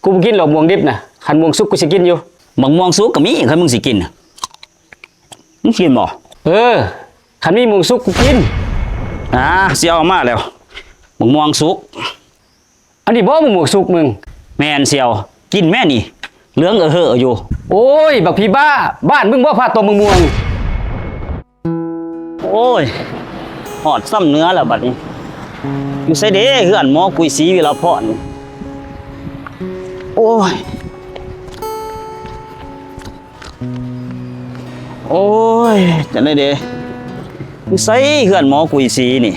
ກູບໍ່ກິນດອກມ່ວງດິບນະ, ຄັນມ່ວງສຸກກູຊິກິນຢູ່. ບັກມ່ວງສຸກກໍມີ ຄັນມຶງຊິກິນນະ. ມຶງກິນບໍ່? ເອີ ຄັນມີມ່ວງສຸກກູກິນ. ອາ ຊິເອົາມາແລ້ວ ບັກມ່ວງສຸກ. ອັນນີ້ບໍ່ບັກມ່ວງສຸກມຶງ? ແມ່ນສ່ຽວ, ກິນແມ້ນີ້ ເຫຼືອງເອີເຫີຢູ່. ໂອ້ຍ ບັກຜີບ້າ, ບ້ານມຶງບໍ່ພາດຕອກໝາກມ່ວງ? ໂອ້ຍ ຮອດຊຳເໜືອແລ້ວບັດນີ້. ຢູ່ໃສເດ ເຮືອນໝໍກຸຍສີວິລະພອນ? ໂອ້ຍ ໂອ້ຍ ຈັ່ງໃດເດ ຢູ່ໃສເຮືອນໝໍກຸຍສີນີ້?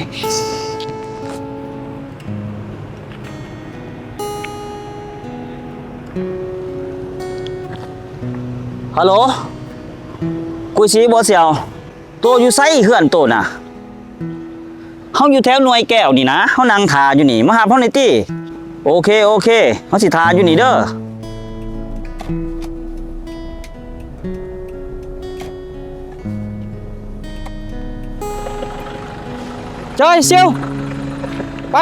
ຮາໂຫຼ ກຸຍສີບໍ່ສ່ຽວ? ໂຕຢູ່ໃສເຮືອນໂຕນະ? ເຮົາຢູ່ແຖວໜ່ວຍແກ້ວນີ້ນະ, ເຮົານັ່ງຖ້າຢູ່ນີ້, ມາຮັບເຮົາແດ່ຕິ. ໂອເຄ ໂອເຄ ເຮົາຊິຖ້າຢູ່ນີ້ເດີ. ຈອຍ ສ່ຽວ ໄປ.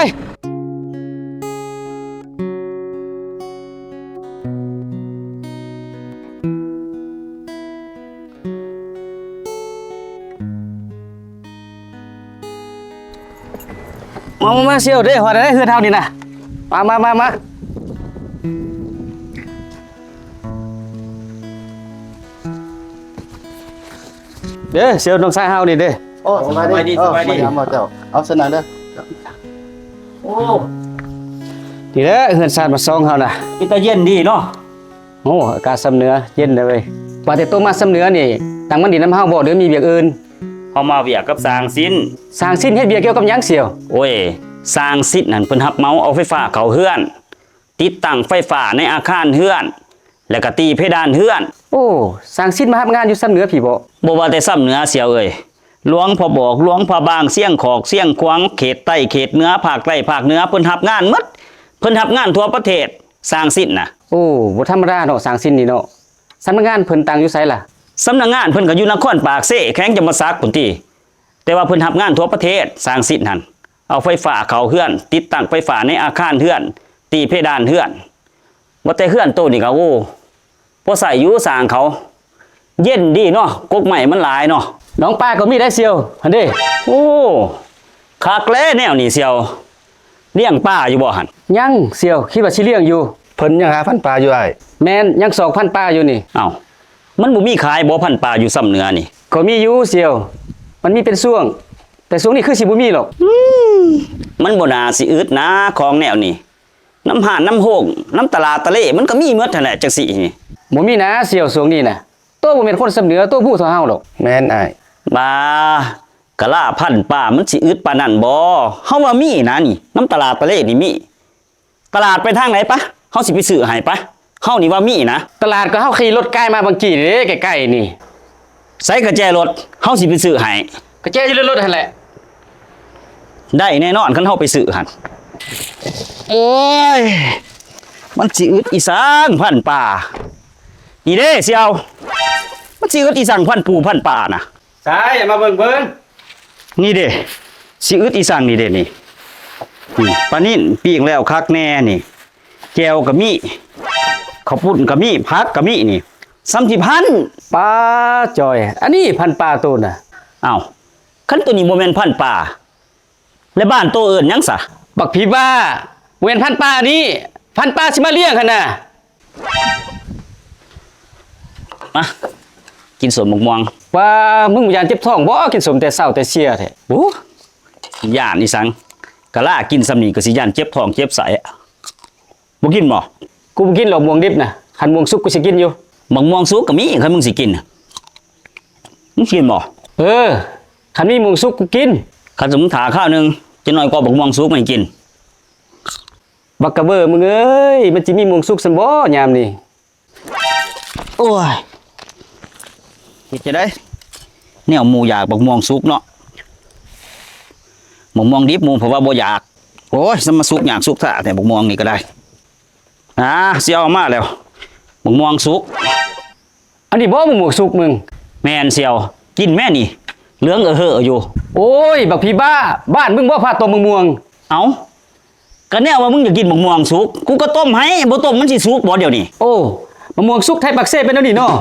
ມາ ມາ ມາ ສ່ຽວເດ້ ຮອດແລ້ວເຮືອນເຮົານີ້ນະ. ມາ ມາ ມາ ມາ ເດ້ ສ່ຽວ ນ້ອງຊາຍເຮົານີ້ເດ້. ໂອ້ ສະບາຍດີ ສະບາຍດີ ເອີ ສະບາຍດີ ມາຢາມເຈົ້າ. ເອົາ ເຊີນນັ່ງເດີ. ໂອ້ ນີ້ແຫຼະເຮືອນຊານບ້ານຊ່ອງເຮົານະ. ເປັນຕາເຢັນດີເນາະ. ໂອ້ ອາກາດຊຳເໜືອເຢັນເດ້ເວີຍ. ວ່າແຕ່ໂຕມາຊຳເໜືອນີ້ ຕັ້ງມາດິນນຳເຮົາບໍ່ ຫຼືມີວຽກອື່ນ? ເຮົາມາວຽກກັບຊ່າງຊິນ. ຊ່າງຊິນເຮັດວຽກກ່ຽວກັບຫຍັງສ່ຽວ? ໂອ້ຍ ຊ່າງຊິນຫັ້ນເພິ່ນຮັບເໝົາເອົາໄຟຟ້າເຂົ້າເຮືອນ, ຕິດຕັ້ງໄຟຟ້າໃນອາຄານເຮືອນ ແລ້ວກະຕີເພດານເຮືອນ. ໂອ້ ຊ່າງຊິນມາຮັບງານຢູ່ຊຳເໜືອພີ້ບໍ? ບໍ່ວ່າແຕ່ຊຳເໜືອສ່ຽວເອີຍ, ຫຼວງພະບອກ, ຫຼວງພະບາງ, ຊຽງຂອກ, ຊຽງຂວາງ, ເຂດໃຕ້, ເຂດເໜືອ, ພາກໃຕ້, ພາກເໜືອ, ເພິ່ນຮັບງານໝົດ. ເພິ່ນຮັບງານທົ່ວປະເທດ ຊ່າງຊິນນະ. ໂອ້ ບໍ່ທຳມະດາເນາະ ຊ່າງຊິນນີ້ເນາະ. ສຳນັກງານເພິ່ນຕັ້ງຢູ່ໃສລະ? ສຳນັກງານເພິ່ນກໍຢູ່ນະຄອນປາກເຊ ແຂວງຈຳປາສັກພຸ້ນຕິ. ແຕ່ວ່າເພິ່ນຮັບງານທົ່ວປະເທດ ຊ່າງຊິນຫັ້ນ. ເອົາໄຟຟ້າເຂົ້າເຮືອນ, ຕິດຕັ້ງໄຟຟ້າໃນອາຄານເຮືອນ, ຕີເພດານເຮືອນ. ວ່າແຕ່ເຮືອນໂຕນີ້ກໍ ໂອ້ ພໍໃຊ້ຢູ່ຊ່າງເຂົາ. ເຢັນດີເນາະ, ກົກໄມ້ມັນຫຼາຍເນາະ. ໜອງປາກໍມີໄດ໋ສ່ຽວ ຫັ້ນເດ້. ໂອ້ ຄັກແຫຼະແນວນີ້ສ່ຽວ. ລ້ຽງປາຢູ່ບໍ່ຫັ້ນ? ຍັງສ່ຽວ, ຄິດວ່າຊິລ້ຽງຢູ່. ເພິ່ນຍັງຫາພັນປາຢູ່ອ້າຍ. ແມ່ນ, ຍັງຊອກພັນປາຢູ່ນີ້. ເອົ້າ, ມັນບໍ່ມີຂາຍບໍ່ ພັນປາຢູ່ຊຳເໜືອນີ້? ກໍມີຢູ່ສ່ຽວ, ມັນມີເປັນຊ່ວງ, ແຕ່ຊ່ວງນີ້ຄືຊິບໍ່ມີດອກ. ອືມ, ມັນບໍ່ໜ້າຊິອຶດນາ ຂອງແນວນີ້. ນຳຮ້ານນຳໂຮງ ນຳຕະຫຼາດຕະເລ ມັນກໍມີໝົດຫັ້ນແຫຼະ ຈັ່ງຊີ້ນີ້. ບໍ່ມີນາສ່ຽວ ຊ່ວງນີ້ນະ. ໂຕບໍ່ແມ່ນຄົນຊຳເໜືອ, ໂຕຮູ້ເທົ່າເຮົາດອກ. ແມ່ນອ້າຍ. ບາ, ກະລາພັນປາ ມັນຊິອຶດປານນັ້ນບໍ່? ເຮົາວ່າມີນະນີ້, ນຳຕະຫຼາດຕະເລນີ້ມີ. ຕະຫຼາດໄປທາງໃດ? ປະ, ເຮົາຊິໄປຊື້ໃຫ້, ປະ. ເຮົານີ້ວ່າມີນະ. ຕະຫຼາດກໍເຮົາຂີ່ລົດກາຍມາບາງກີ້ເດ້, ໃກ້ໆນີ້. ໃສກະແຈລົດ? ເຮົາຊິໄປຊື້ໃຫ້. ກະແຈຢູ່ໃນລົດຫັ້ນແຫຼະ. ໄດ້ແນ່ນອນ ຄັນເຮົາໄປຊື້ຫັ້ນ. ໂອ້ຍ ມັນຊິອຶດອີ່ສັງພັນປາ. ນີ້ເດ້ສ່ຽວ, ມັນຊິອຶດອີ່ສັງພັນປູພັນປານະ. ໃສ ມາເບິ່ງເບິ່ງ. ນີ້ເດ້, ຊິອຶດອີ່ສັງນີ້ເດ້ນີ້. ນີ້ ປານິນປີ້ງແລ້ວຄັກແນ່ນີ້. ແຈ່ວກໍມີ, ເຂົ້າປຸ້ນກໍມີ, ຜັກກໍມີນີ້. ສ່ຳຊິພັນ. ປາຈ່ອຍ, ອັນນີ້ພັນປາໂຕນະ. ອ້າວ, ຄັນໂຕນີ້ບໍ່ແມ່ນພັນປາ ແລະບ້ານໂຕເອີ້ນຫຍັງສະ? ບັກຜີບ້າ, ບໍ່ແມ່ນພັນປານີ້, ພັນປາຊິມາລ້ຽງຫັ້ນນະ. ມາ ກິນສົ້ມໝາກມ່ວງ. ວ່າ ມຶງບໍ່ຢ້ານເຈັບທ້ອງບໍ? ກິນສົ້ມແຕ່ເຊົ້າແຕ່ເຊຍແທ້. ໂອ້ ຢ້ານອີ່ສັງ, ກະລາກິນສ່ຳນີ້ກໍຊິຢ້ານເຈັບທ້ອງເຈັບໄສ້. ບໍ່ກິນບໍ? ກູບໍ່ກິນດອກມ່ວງດິບນະ, ຄັນມ່ວງສຸກກູຊິກິນຢູ່. ບັກມ່ວງສຸກກໍມີ, ຄັນມຶງຊິກິນນະ. ມຶງຊິກິນບໍ? ເອີ, ຄັນມີມ່ວງສຸກກູກິນ. ຄັນສົມມຸດຖ້າຄາວໜຶ່ງ, ຈັກໜ້ອຍກໍເອົາບັກມ່ວງສຸກມາໃຫ້ກິນ. ບັກກະເບີ ມຶງເອີຍ, ມັນຊິມີມ່ວງສຸກຊັ້ນບໍຍາມນີ້? ໂອ້ຍ ເຮັດຈັ່ງໃດ? ແນວໝູຢາກບັກມ່ວງສຸກເນາະ, ບັກມ່ວງດິບໝູເພິ່ນວ່າບໍ່ຢາກ. ໂອ້ຍ ສະມາສຸກຍາກສຸກຊ້າແທ້ ບັກມ່ວງນີ້ກໍໄດ້. ອາ ຊິເອົາມາແລ້ວ ບັກມ່ວງສຸກ. ອັນນີ້ບໍ່ບັກມ່ວງສຸກມຶງ? ແມ່ນສ່ຽວ, ກິນແມ້ນີ້ ເຫຼືອງເອີເຫີຢູ່. ໂອ້ຍ ບັກຜີບ້າ, ບ້ານມຶງບໍ່ພາດຕອກໝາກມ່ວງ? ເອົ້າ, ກະແນວວ່າມຶງຢາກກິນໝາກມ່ວງສຸກ ກູກໍຕົ້ມໃຫ້ ບໍ່ຕົ້ມມັນຊິສຸກບໍ່ດຽວນີ້? ໂອ້ ໝາກມ່ວງສຸກໄທປາກເຊເປັນແນວນີ້ເນາະ.